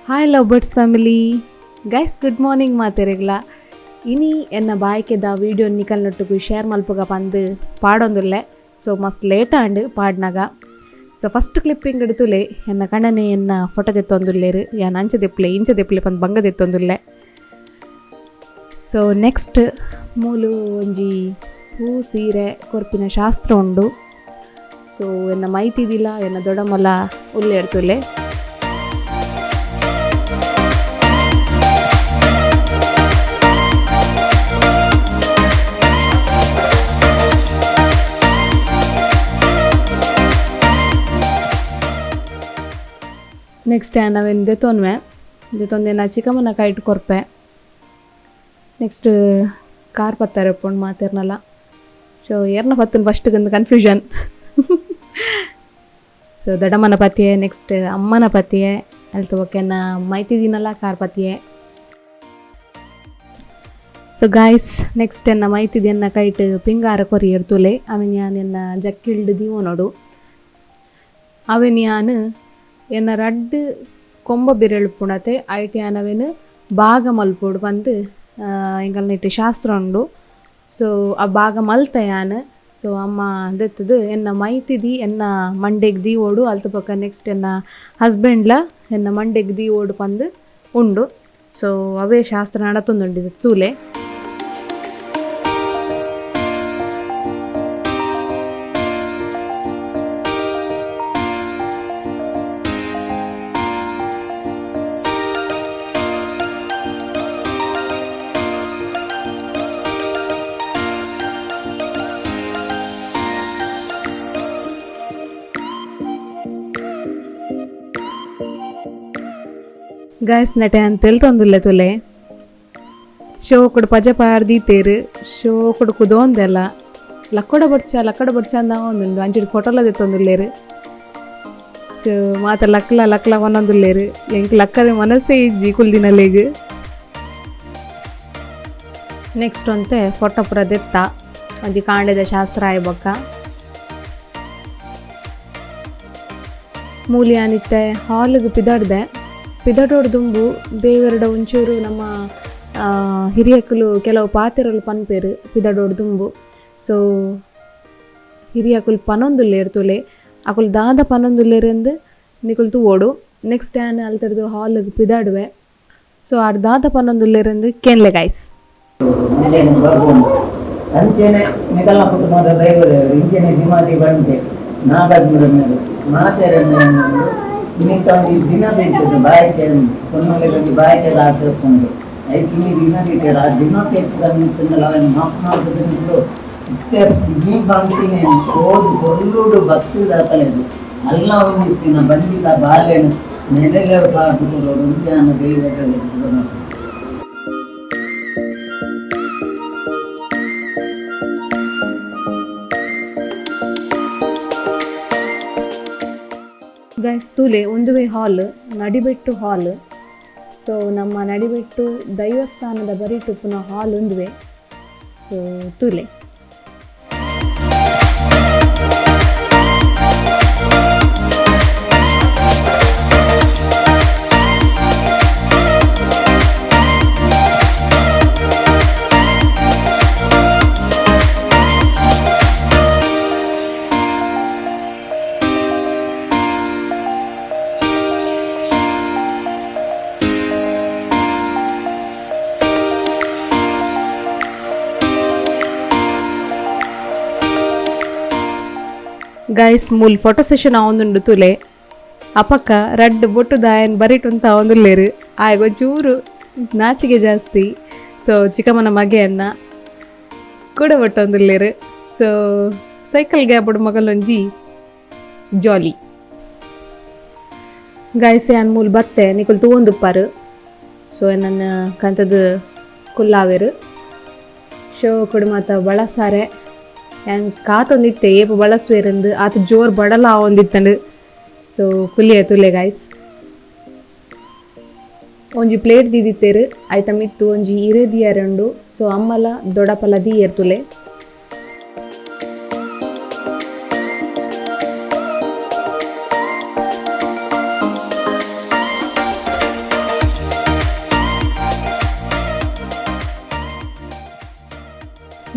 Hi love birds family guys, good morning ಮಾತೆರೆಗ್ಲ. ಇನಿ ಎನ್ನ ಬಾಯ್ಕೆದ video ನಿಕಲ್ನೊಟ್ಟುಗು share ಮಲ್ಪುಗ ಪಂದು ಪಾಡೊಂದುಲ್ಲೆ. ಸೊ ಮಸ್ತ್ ಲೇಟ್ ಆಂಡ್ ಪಾಡ್ನಾಗ. ಸೊ ಫಸ್ಟ್ ಕ್ಲಿಪ್ಪಿಂಗ್ ಎಡ್ತುಲೆ ಎನ್ನ ಕಣ್ಣನೆ ಎನ್ನ ಫೋಟೋ ದೆತ್ತೊಂದುಲ್ಲೇರು. ಯಾನ್ ಅಂಚ ದೆಪ್ಪುಲೆ ಇಂಚ ದೆಪ್ಪುಲೆ ಪಂದ್ ಬಂಗ ದೆತ್ತೊಂದುಲ್ಲೆ. ಸೊ ನೆಕ್ಸ್ಟ್ ಮೂಲು ಒಂಜಿ ಹೂ ಸೀರೆ ಕೊರ್ಪಿನ ಶಾಸ್ತ್ರ ಉಂಡು. ಸೊ ಎನ್ನ ಮೈತಿದಿಲ್ಲ ಎನ್ನ ದೊಡಮಲ ಉಲ್ಲೆ ಎಡ್ತುಲೆ. ನೆಕ್ಸ್ಟ್ ನಾವೇನು ದೆತ್ತೊನ್ವೆ ದೆತ್ತೊಂದು ಚಿಕ್ಕಮ್ಮನ ಕೈಟ್ ಕೊರ್ಪೆ. ನೆಕ್ಸ್ಟ್ ಕಾರ್ ಪತ್ತಾರೆ ಪೋಂಡು ಮಾತೆರ್ನಲ. ಸೊ ಏರ್ನ ಪತ್ತನ್ ಫಸ್ಟ್ ಒಂದು ಕನ್ಫ್ಯೂಷನ್. ಸೊ ದೊಡ್ಡಮ್ಮನ ಪತಿಯೆ, ನೆಕ್ಸ್ಟ್ ಅಮ್ಮನ ಪತಿಯೆ, ಅಲ್ತ ಬೊಕ್ಕ ಮೈತಿದಿನಲ ಕಾರ್ ಪತಿಯೆ. ಸೊ ಗಾಯ್ಸ್ ನೆಕ್ಸ್ಟ್ ಎನ್ನ ಮೈತಿದಿ ಎನ್ನ ಕೈಟ್ ಪಿಂಗಾರ ಕೊರಿಯರ್ ತುಲೆ. ಅವೆನ್ ಯಾನ್ ಎನ್ನ ಜಕ್ಕಿಲ್ಡ್ ದೀವೊನೊಡು. ಅವೆನ್ ಯಾನ್ ಎನ್ನ ರಡ್ಡ್ ಕೊಂಬ ಬಿರೆಳು ಪುಣತೆ ಐಟ್ ಯಾನ್ ಅವೆನ್ ಭಾಗ ಮಲ್ಪೊಡು ಪಂದ್ ಎಂಕಲ್ನ ಶಾಸ್ತ್ರ ಉಂಡು. ಸೊ ಆ ಭಾಗ ಮಲ್ತೆ ಯಾನ್. ಸೊ ಅಮ್ಮ ದೆತ್ತದು ಎನ್ನ ಮೈತಿದಿ ಎನ್ನ ಮಂಡೆಗ್ ದೀವೊಡು, ಅಲ್ತ ಬೊಕ್ಕ ನೆಕ್ಸ್ಟ್ ಎನ್ನ ಹಸ್ಬೆಂಡ್ಲ ಎನ್ನ ಮಂಡೆಗ್ ದೀವೊಡು ಪಂದ್ ಉಂಡು. ಸೊ ಅವೇ ಶಾಸ್ತ್ರ ನಡತೊಂದುಂಡು ತೂಲೆ. ಗಾಯ್ಸ್ ನಟೆ ಅಂತ ತೆಲ್ತೊಂದುಲ್ಲೆ ತುಲೆ. ಶೋಕುಡು ಪಜೆ ಪಾಡ್ದೀತೇರು, ಶೋಕುಡು ಕುದೋಂದೆಲ್ಲ ಲಕ್ಕಡ ಬೊಡ್ಚ ಲಕ್ಕಡ ಬೊಡ್ಚ ಅಂದ ಒಂದುಂಡು. ಅಂಚಿಡ್ ಫೋಟೋಲ ದೆತ್ತೊಂದುಲ್ಲೇರು. ಸೊ ಮಾತ ಲಕ್ಲ ಲಕ್ಲ ಒಂದೊಂದುಲ್ಲೇರು. ಎಂಕ್ ಲಕ್ಕದ ಮನಸ್ಸೇ ಇಜ್ಜಿ ಕುಲ್ದಿನಲೆಗ್. ನೆಕ್ಸ್ಟ್ ಒಂತೆ ಫೋಟೋ ಪೂರ ದೆತ್ತ ಒಂಜಿ ಕಾಂಡೆದ ಶಾಸ್ತ್ರ ಆಯ್ ಬೊಕ್ಕ. ಮೂಲಿ ಆನಿತ್ತೆ ಹಾಲಿಗೆ ಪಿದಡ್ದೆ. ಪಿದಡೋಡು ದುಂಬು ದೇವರಡ ಒಂಚೂರು ನಮ್ಮ ಹಿರಿಯಕುಲು ಕೆಲವು ಪಾತೆರಲು ಪನ್ಪೇರು ಪಿದಡೋಡು ದುಂಬು. ಸೊ ಹಿರಿಯಕುಲು ಪನೊಂದುಲ್ಲೇರು ತುಲೆ, ಅಕುಲು ದಾದ ಪನೊಂದುಲ್ಲೇರೆಂದು ನಿಕುಲು ತೂವೊಡು. ನೆಕ್ಸ್ಟ್ ಆನ್ ಅಲ್ತರ್ದು ಹಾಲಿಗೆ ಪಿದಾಡುವೆ. ಸೊ ಆಡ್ ದಾದ ಪನೊಂದುಲ್ಲೇರೆಂದು ಕೇನ್ಲೆ ಗಾಯ್ಸ್. ಅಂಚೆನೆ ನಿಕಲ್ನ ಕುಟುಂಬದ ದೈವದೇವರು ಇಂಚೆನೆ ಜಿಮಾದಿ ಬಂಟೆ ನಾಗಾಗ್ನಿರ ಮೇಲೆ ಮಾತೆರ ಇನ್ನಿತ್ತ ಒಂಜಿ ದಿನದ ಇರ್ತದೆ ಬಾಯಕೆ ಪೊಣ್ಣುಲೆಗ್ ಬಾಯಕೆದ ಆಸೆ ಉಪ್ಪುಂಡು. ಐಕ್ ಇನಿ ದಿನ ದೀತೆರ್ ಆ ದಿನೊಟ್ಟು ಹೆಚ್ಚು ಕಮ್ಮಿ ಅವೆನ್ ಮಾಫ್ ಮಲ್ತುದು ನಿಕುಲು ಇತ್ತೆ ಇನಿ ಪನ್ಪಿನೆ ಪೋದು ಪೊರ್ಲುಡು ಬತ್ತುದು ಅಲ್ಲ ಒಂಜಿ ಇತ್ತಿನ ಬಂಜಿದ ಬಾಲೆನ್ ನೆಲೆಗ್ ಪಾಡ್ದ್ ಕೊರೊಡು ಉಂದು ಯಾನ್ ದೈವದ. ಗೈಸ್ ತೂಲೆ ಉಂದುವೆ ಹಾಲ್ ನಡಿಬೆಟ್ಟು ಹಾಲ್. ಸೊ ನಮ್ಮ ನಡಿಬೆಟ್ಟು ದೈವಸ್ಥಾನದ ಬರಿಟುಪ್ಪುನ ಹಾಲ್ ಉಂದುವೆ. ಸೊ ತೂಲೆ. ಗೈಸ್ ಮೂಲ್ ಫೋಟೋ ಸೆಷನ್ ಆವೊಂದುಂಡು ತುಲೆ. ಅಪಕ್ಕ ರಡ್ಡ್ ಬೊಟ್ಟು ದಾಯನ್ ಬರಿಟುಂತ ಆವೊಂದುಲ್ಲೆರ್. ಆಯಗ್ ಒಂಚೂರು ನಾಚಿಗೆ ಜಾಸ್ತಿ. ಸೊ ಚಿಕ್ಕಮ್ಮನ ಮಗೆಯನ್ನ ಕೂಡ ಬೊಟ್ಟೊಂದುಲ್ಲೆರ್. ಸೊ ಸೈಕಲ್ ಗ್ಯಾಪುಡು ಮಗಲೊಂಜಿ ಜಾಲಿ. ಗಾಯ್ಸ್ ಯಾನ್ ಮೂಲು ಬತ್ತೆ ನಿಕುಲು ತೂವೊಂದುಪ್ಪಾರು. ಸೊ ಎನ್ನನ್ ಕಂತದು ಕುಲ್ಲಾವೆರ್. ಶೋಕುಡು ಮಾತ ಬಳಸಾರೆ. ಯಾನ್ ಕಾತೊಂದಿತ್ತೆ ಏಪ ಬಳಸುವೆರೆಂದು ಆತ್ ಜೋರ್ ಬಡಲ ಆವೊಂದಿತ್ತಂಡು. ಸೊ ಕುಲ್ಲಿಯ ತುಲೆ ಗಾಯ್ಸ್. ಒಂಜಿ ಪ್ಲೇಟ್ ದೀದಿತ್ತೆರ್, ಐತ ಮಿತ್ತ್ ಒಂಜಿ ಇರೆ ದಿಯರೆ ಉಂಡು. ಸೊ ಅಮ್ಮಲ ದೊಡಪಲ ದೀಯೆರ್ ತುಲೆ.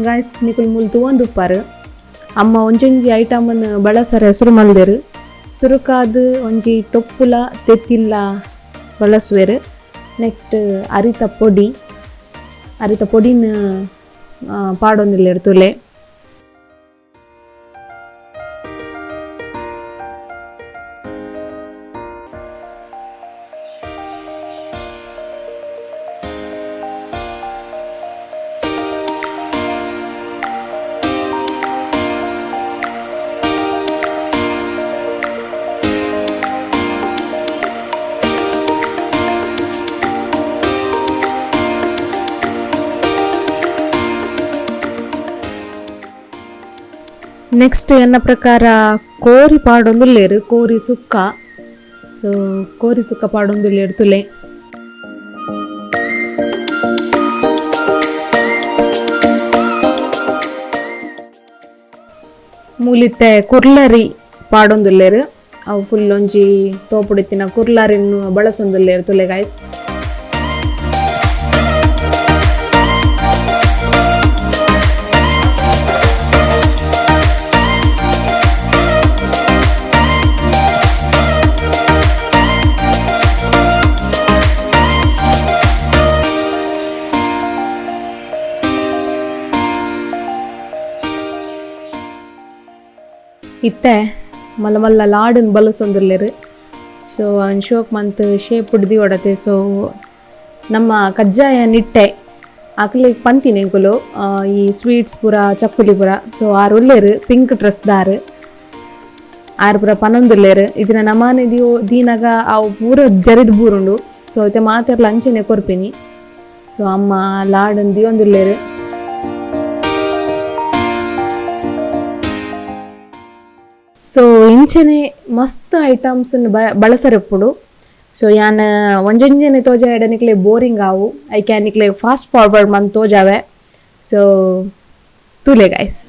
ಗಾಯ್ಸ್, ನಿಕುಲು ಮೂಲು ತೂವೊಂದುಪ್ಪಾರು. ಅಮ್ಮ ಒಂಜೊಂಜಿ ಐಟಮ್ನ್ ಬಳಸರೆ ಸುರು ಮಲ್ದೆರ್. ಸುರುಕಾದ್ ಒಂಜಿ ತೊಪ್ಪುಲ ತೆತ್ತಿಲ್ಲ ಬಳಸುವೆರ್. ನೆಕ್ಸ್ಟ್ ಅರಿತ ಪೊಡಿ, ಅರಿತ ಪೊಡಿನ ಪಾಡೊಂದುಲ್ಲೆರ್ ತೂಲೆ. ನೆಕ್ಸ್ಟ್ ಎನ್ನ ಪ್ರಕಾರ ಕೋರಿ ಪಾಡೊಂದುಲ್ಲೆರ್, ಕೋರಿ ಸುಕ್ಕ. ಸೊ ಕೋರಿ ಸುಕ್ಕ ಪಾಡೊಂದುಲ್ಲೆರ್ ತುಲೆ. ಮೂಲಿತ್ತೆ ಕುರ್ಲರಿ ಪಾಡೊಂದುಲ್ಲೆರ್. ಅವು ಫುಲ್ ಒಂಜಿ ತೋಪುಡಿತ್ತಿನ ಕುರ್ಲರಿನ್ ಬಳಸೊಂದುಲ್ಲೆರ್ ತುಲೆ ಗಾಯ್ಸ್. ಇತ್ತೆ ಮಲ್ಲ ಮಲ್ಲ ಲಾಡನ್ ಬಳಸೊಂದುಲ್ಲೆರ್. ಸೊ ಅವನ್ ಶೋಕ್ ಮಂತ್ ಶೇಪ್ ದಿವಡತೆ. ಸೊ ನಮ್ಮ ಕಜ್ಜಾಯ ನಿಟ್ಟೆ ಅಕ್ಲೆಗ್ ಪಂತಿನಿ ಎಂಕುಲು ಈ ಸ್ವೀಟ್ಸ್ ಪೂರ ಚಕ್ಕುಲಿ ಪೂರ. ಸೊ ಆರ್ ಉಲ್ಲೆರ್ ಪಿಂಕ್ ಡ್ರೆಸ್ ದಾರ್, ಆರ್ ಪೂರ ಪನೊಂದುಲ್ಲೆರ್. ಇಜ್ಜಿನ ನಮಾನೆ ದಿಯೋ ದೀನಗ ಅವು ಪೂರ ಜರಿದ್ ಬೂರುಂಡು. ಸೊ ಇತ್ತೆ ಮಾತೆರ್ಲ ಅಂಚೆನೆ ಕೊರ್ಪಿನಿ. ಸೊ ಅಮ್ಮ ಲಾಡನ್ ದಿಯೊಂದುಲ್ಲೆರ್. ಸೊ ಇಂಚೆನೆ ಮಸ್ತ್ ಐಟಮ್ಸ್ ಬಳಸರೆಪ್ಪುಡು. ಸೊ ಯಾನ್ ಒಂಜೊಂಜೆನೆ ತೋಜಾಯಡ ನಿಕ್ಲೆ ಬೋರಿಂಗ್ ಆವು, I can ನಿಕ್ಲೆ ಫಾಸ್ಟ್ ಫಾರ್ವರ್ಡ್ ಮಂತ್ ತೋಜಾವೆ. ಸೊ ತೂಲೆ ಗಾಯ್ಸ್.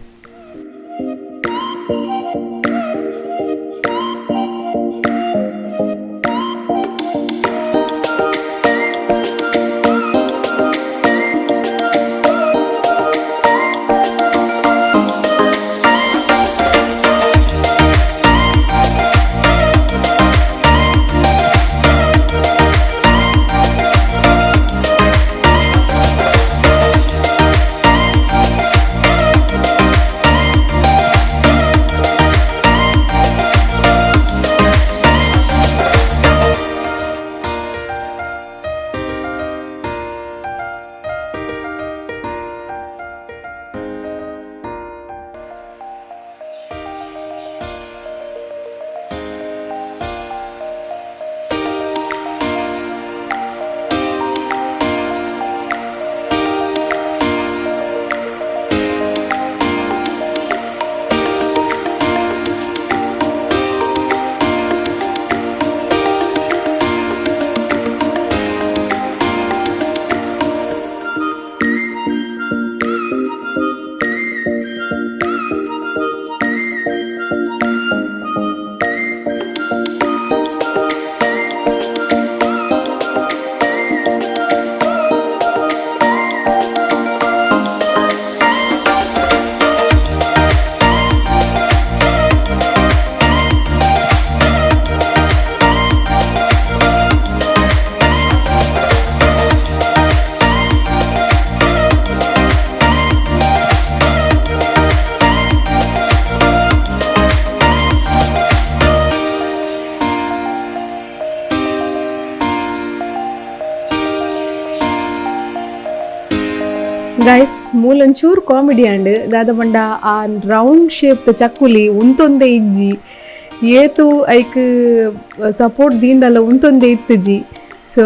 ಗೈಸ್ ಮೂಲೊಂಚೂರು ಕಾಮಿಡಿ ಅಂಡ್ ದಾದ ಪಂಡ ಆ ರೌಂಡ್ ಶೇಪ್ ಚಕ್ಕುಲಿ ಉಂತೊಂದೇ ಇಜ್ಜಿ, ಏತು ಐಕ್ ಸಪೋರ್ಟ್ ದೀಂಡಲ ಉಂತೊಂದೇ ಇತ್ತುಜಿ. ಸೊ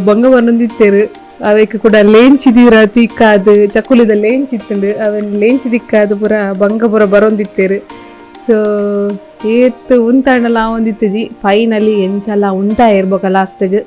ಬಂಗ ಬನ್ನೊಂದಿತ್ತೇರು ಅವೆಕ್ ಕೂಡ ಲೇಂಚಿ ದೀರ ತಿಕ್ಕಾದು ಚಕ್ಕುಲಿದ ಲೇಂಚಿ ಇತ್ತುಂಡು ಅವನ್ ಲೇಂಚಿ ತಿಕ್ಕಾದು ಪೂರ ಬಂಗ ಪೂರ ಬರೊಂದಿತ್ತೇರು. ಸೊ ಏತ್ ಉಂತಾಂಡಲ ಆವೊಂದಿತ್ತುಜಿ. ಫೈನಲಿ ಎಂಚಲ ಉಂತ ಇರ್ಬೋಕ ಲಾಸ್ಟ್ಗೆ.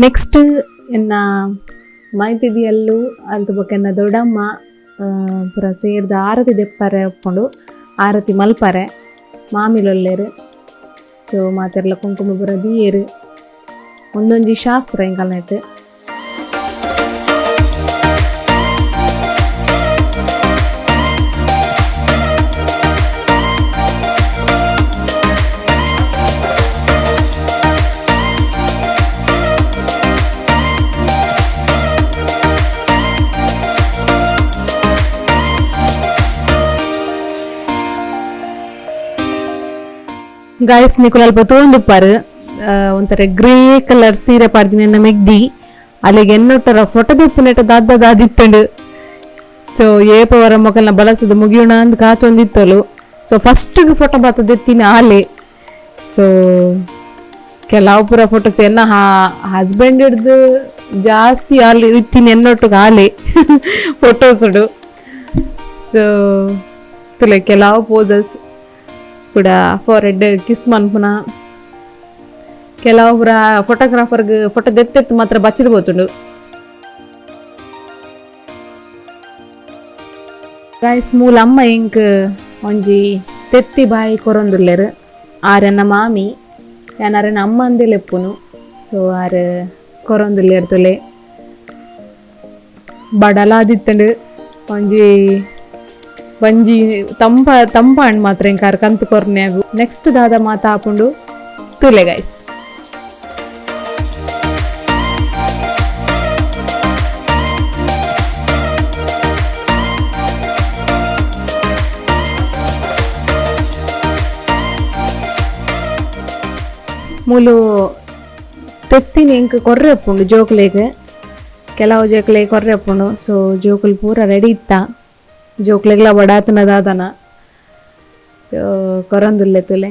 ನೆಕ್ಸ್ಟ್ ಎನ್ನ ಮೈತಿದಿಯಲ್ಲು ಅಲ್ತ ಬೊಕ್ಕ ಎನ್ನ ದೊಡ್ಡಮ್ಮ ಪೂರ ಸೇರ್ದ್ ಆರತಿ ದೆಪ್ಪರೆ ಉಪ್ಪುಂಡು ಆರತಿ ಮಲ್ಪರೆ ಮಾಮಿಲೊಲ್ಲೆರ್ ಸೊ ಮಾತೆರ್ಲ ಕುಂಕುಮ ಪೂರ ದೀಯೆರ್ ಒಂದೊಂಜಿ ಶಾಸ್ತ್ರ ಎಂಕಲ್ನೆಟ್. ಗಾಯ್ಸ್ ನಿಕುಲು ಅಲ್ಪ ತೂವೊಂದುಪ್ಪರ್ ಒಂಥರ ಗ್ರೇ ಕಲರ್ ಸೀರೆ ಪಾಡ್ದಿನ ಮೆಗ್ದಿ ಅಲೆಗ್ ಎನ್ನೊಟ್ಟರ ಫೋಟೋ ದೆಪ್ಪುನೆಟ ದಾದ ದಾದಿತ್ತುಂಡು. ಸೊ ಏಪ ವರ ಮೊಕಲ್ನ ಬಳಸದ್ ಮುಗಿಯುಣ ಅಂದ್ ಕಾತೊಂದಿತ್ತೊಲು. ಸೊ ಫಸ್ಟ್ ಫೋಟೋ ಬಾತ ದೆತ್ತಿನ ಆಲೆ. ಸೊ ಕೆಲವು ಪೂರ ಫೋಟೋಸ್ ಎನ್ನ ಹಸ್ಬೆಂಡ್ ಹಿಡ್ದು ಜಾಸ್ತಿ ಆಲೆ ಇತ್ತಿನ ಎನ್ನೊಟ್ಟುಗ್ ಆಲೆ ಫೋಟೋಸುಡು. ಸೊ ತುಲೆ ಕೆಲವು ಪೋಸಸ್ ಕೂಡ ಫೋರೆಡ್ ಕಿಸ್ ಮನ್ಪುನ ಕೆಲವು ಪೂರ ಫೋಟೋಗ್ರಾಫರ್ಗ್ ಫೋಟೋ ದೆತ್ತೆತ್ತು ಮಾತ್ರ ಬಚ್ಚಿದ್ ಪೋತುಂಡು. ಗಾಯ್ಸ್ ಮೂಲ ಅಮ್ಮ ಎಂಕ್ ಒಂಜಿ ತೆತ್ತಿ ಬಾಯಿ ಕೊರೊಂದುಲ್ಲೆರ್. ಆರೆನ ಮಾಮಿ ಯಾನ್ ಅರೆನ ಅಮ್ಮ ಅಂದೇ ಲೆಪ್ಪುನು. ಸೊ ಆರ್ ಕೊರೊಂದುಲ್ಲೆರ್ ತುಲೆ ಬಡಲಾದಿತ್ತುಂಡು ಒಂಜಿ ಒಂಜಿ ತಂಪ ತಂಪಾಂಡ್ ಮಾತ್ರ ಎಂಕ್ ಆರ್ ಕಂತ್ ಕೊರ್ನ್ಯಾಗು. ನೆಕ್ಸ್ಟ್ ದಾದ ಮಾತ ಆಪುಂಡು ತುಲೆ ಗಾಯ್ಸ್. ಮೂಲು ತೆತ್ತಿನ ಎಂಕ್ ಕೊರ್ರೆ ಉಪ್ಪುಂಡು ಜೋಕುಲೆಗ್, ಕೆಲವು ಜೋಕುಲೆಗ್ ಕೊರ್ರೆ ಉಪ್ಪುಂಡು. ಸೊ ಜೋಕುಲು ಪೂರ ರೆಡಿ ಇತ್ತ, ಜೋಕುಲೆಗ್ಲ ಬಡಾತನ ದಾದನ ಕೊರೊಂದುಲ್ಲೆ ತುಲೆ.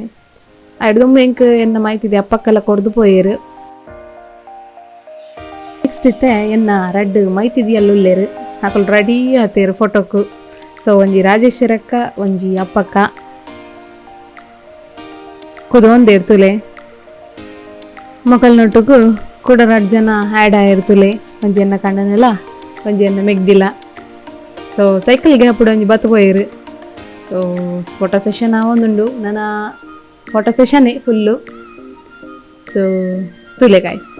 ಅಡ್ದೊಮ್ಮೆ ಎಂಕ್ ಎನ್ನ ಮಾಯ್ತಿದೆ ಅಪ್ಪಕ್ಕಲ ಕೊರ್ದು ಪೋಯೆರ್. ನೆಕ್ಸ್ಟ್ ಇತ್ತೆ ಎನ್ನ ರಡ್ಡ್ ಮೈತಿದಿಯಲ್ಲುಲ್ಲೆರ್, ಅಕುಲು ರೆಡಿ ಆತೇರ್ ಫೋಟೋಕು. ಸೊ ಒಂಜಿ ರಾಜೇಶ್ವರಕ್ಕ ಒಂಜಿ ಅಪ್ಪಕ್ಕ ಕುದೊಂದೇರ್ ತುಲೆ. ಮೊಕಲ್ನೊಟ್ಟುಗು ಕೂಡ ರಡ್ಡ್ ಜನ ಆ್ಯಡ್ ಆಯಿರ್ತುಲೆ, ಒಂಜಿ ಎನ್ನ ಕಂಡನೆಲ ಒಂಜಿ ಎನ್ನ ಮೆಗ್ದಿಲ. ಸೊ ಸೈಕಲ್ ಗ್ಯಾಪುಡು ಒಂಜಿ ಬತ್ತ್ ಪೋಯೆರ್. ಸೊ ಫೋಟೋ ಸೆಷನ್ ಆವೊಂದುಂಡು, ನನ ಫೋಟೋ ಸೆಷನ್ನೇ ಫುಲ್ಲು. ಸೊ ತುಲೆ ಗಾಯ್ಸ್.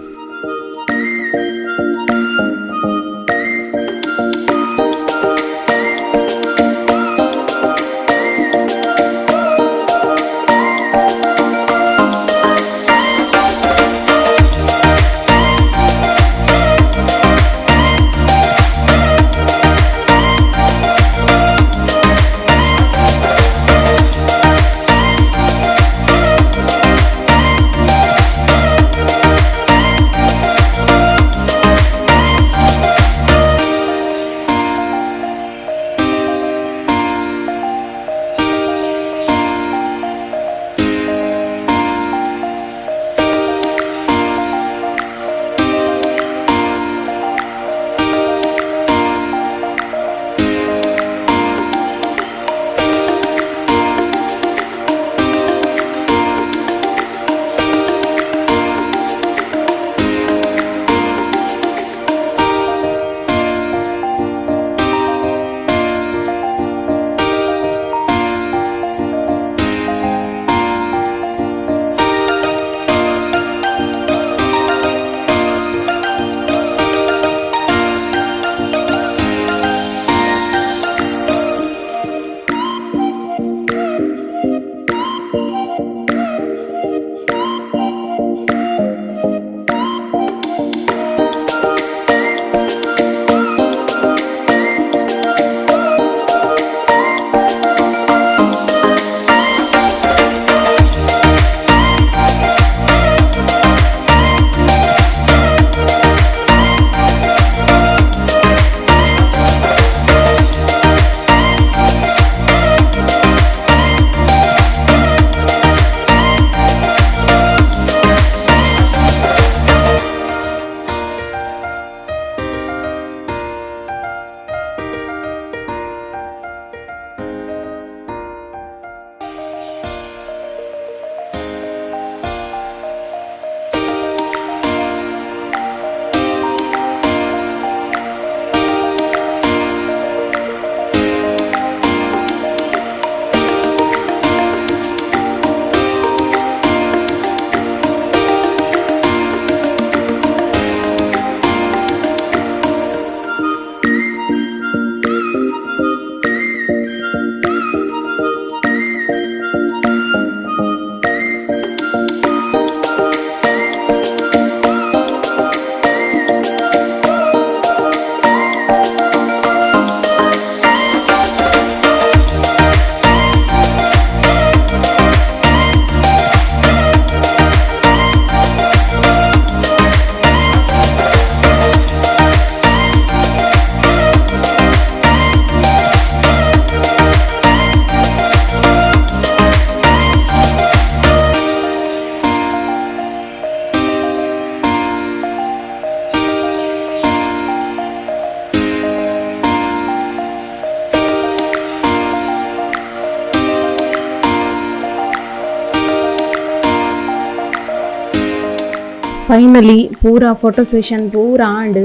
Finally ಪೂರ ಫೋಟೋ ಸೆಷನ್ ಪೂರ and.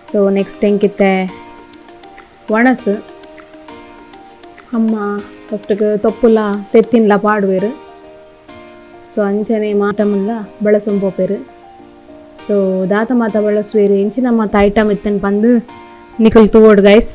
So next ಎಂಕಿತ್ತೆ ಒಣಸು ಅಮ್ಮ ಫಸ್ಟ್ಗೆ ತೊಪ್ಪುಲ ತೆತ್ತಿನ್ಲ ಪಾಡುವೆರು. ಸೊ ಅಂಚನೆ ಮಾಟಮಲ್ಲ ಬಳಸೊಂದು ಪೋಪೆರು. ಸೊ ದಾತ ಮಾತ ಬಳಸುವೆರು ಎಂಚಿನ ಮಾತ ಐಟಮ್ ಇತ್ತನ್ ಪಂದು ನಿಕಲ್ ತೂವೊಡು ಗೈಸ್.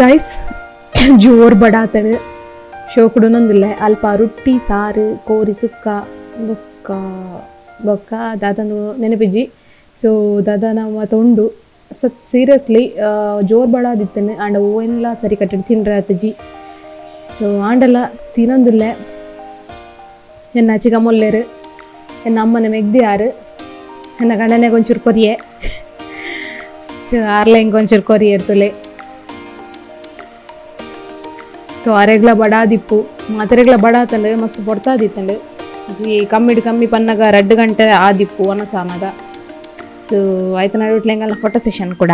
ಗೈಸ್ ಜೋರು ಬಡಾತಡು ಶೋಕುಡುನೊಂದಿಲ್ಲ ಅಲ್ಪ ರೊಟ್ಟಿ ಸಾರು ಕೋರಿ ಸುಕ್ಕ ಬೊಕ್ಕ ಬೊಕ್ಕ ದಾದಂದು ನೆನಪಿಜ್ಜಿ. ಸೊ ದಾದ ನಾವು ಉಂಡು ಸತ್ ಸೀರಿಯಸ್ಲಿ ಜೋರು ಬಡಾದಿತ್ತನೆ ಆಂಡ ಓವೆಲ್ಲ ಸರಿ ಕಟ್ಟಿಟ್ಟು ತಿನ್ರೆ ಆತಜಿ. ಸೊ ಆಂಡಲ ತಿನ್ನೊಂದಿಲ್ಲ. ಎನ್ನ ಚಿಕ್ಕಮ್ಮೊಲ್ಲೇರು ಎನ್ನ ಅಮ್ಮನ ಮೆಗ್ದಿ ಯಾರು ಎನ್ನ ಗಂಡನೆ ಒಂಚೂರು ಕೊರಿಯೆ. ಸೊ ಆರ್ಲೆ ಹಿಂಗೆ ಒಂಚೂರು ಕೊರಿಯೆ ಇರ್ತಲೆ. ಸೊ ಅರೆಗ್ಲ ಬಡಾದಿಪ್ಪು ಮಾತೆರೆಗ್ಲ ಬಡಾತಂಡು ಮಸ್ತ್ ಪೊಡ್ತಾದಿತ್ತಂಡು ಜಿ ಕಮ್ಮಿಡು ಕಮ್ಮಿ ಪನ್ನಗ 2 ಗಂಟೆ ಆದಿಪ್ಪು ಒನಸಾನಗ. ಸೊ ಆಯ್ತು ನಡುಟ್ಲೆಂಗಲ್ಲ ಫೋಟೋ ಸೆಷನ್ ಕೂಡ.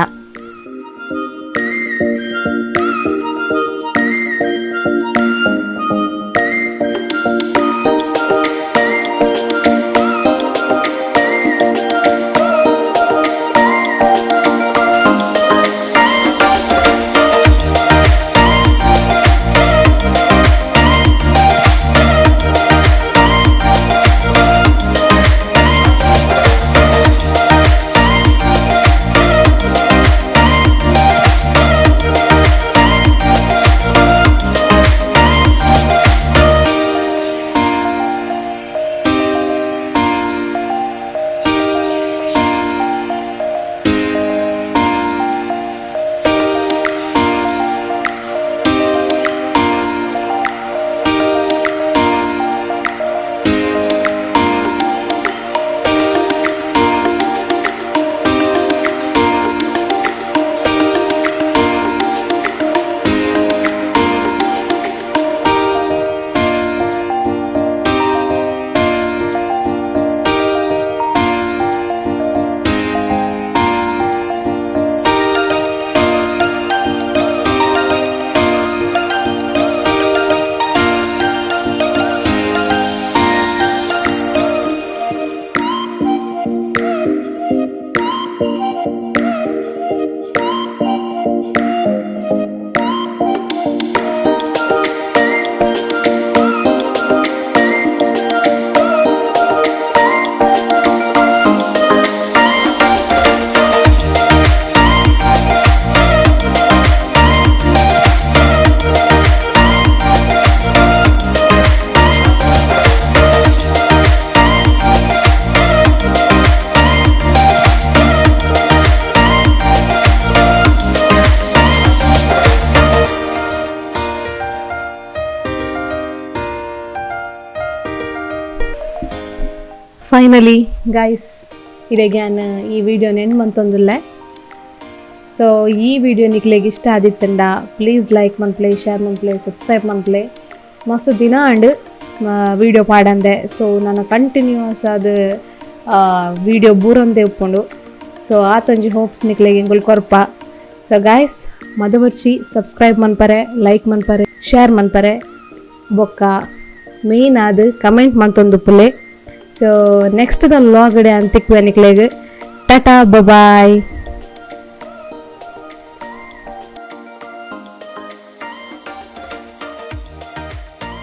ಫೈನಲಿ ಗೈಸ್ ಇಡೆಗ್ಯಾನ್ ಈ ವಿಡಿಯೋ ನೆನ್ ಮಂತೊಂದುಲ್ಲೆ. ಸೊ ಈ ವಿಡಿಯೋ ನಿಕ್ಲೆಗ್ ಇಷ್ಟ ಆದಿತ್ತಂಡ ಪ್ಲೀಸ್ ಲೈಕ್ ಮನ್ಪ್ಲೆ, ಶೇರ್ ಮನ್ಪ್ಲೆ, ಸಬ್ಸ್ಕ್ರೈಬ್ ಮನ್ಪ್ಲೆ. ಮಸ್ತ್ ದಿನ ಅಂಡ್ ವಿಡಿಯೋ ಪಾಡಂದೆ. ಸೊ ನಾನು ಕಂಟಿನ್ಯೂಸ್ ಅದು ವಿಡಿಯೋ ಬೂರಂದೆ ಉಪ್ಪುಂಡು. ಸೊ ಆತೊಂಜಿ ಹೋಪ್ಸ್ ನಿಕ್ಲೆಗ್ ಎಂಗುಲ್ ಕೊರ್ಪ. ಸೊ ಗಾಯ್ಸ್ ಮದವರ್ಚಿ ಸಬ್ಸ್ಕ್ರೈಬ್ ಮನ್ಪರೆ, ಲೈಕ್ ಮನ್ಪರೆ, ಶೇರ್ ಮನ್ಪರೆ, ಬೊಕ್ಕ ಮೇನ್ ಆದ್ ಕಮೆಂಟ್ ಮಂತೊಂದುಪ್ಪುಲೆ. So next the vlog ಅಂತಿಕ್ವೆ ನಿಕ್ಲೆಗ್. Tata bye.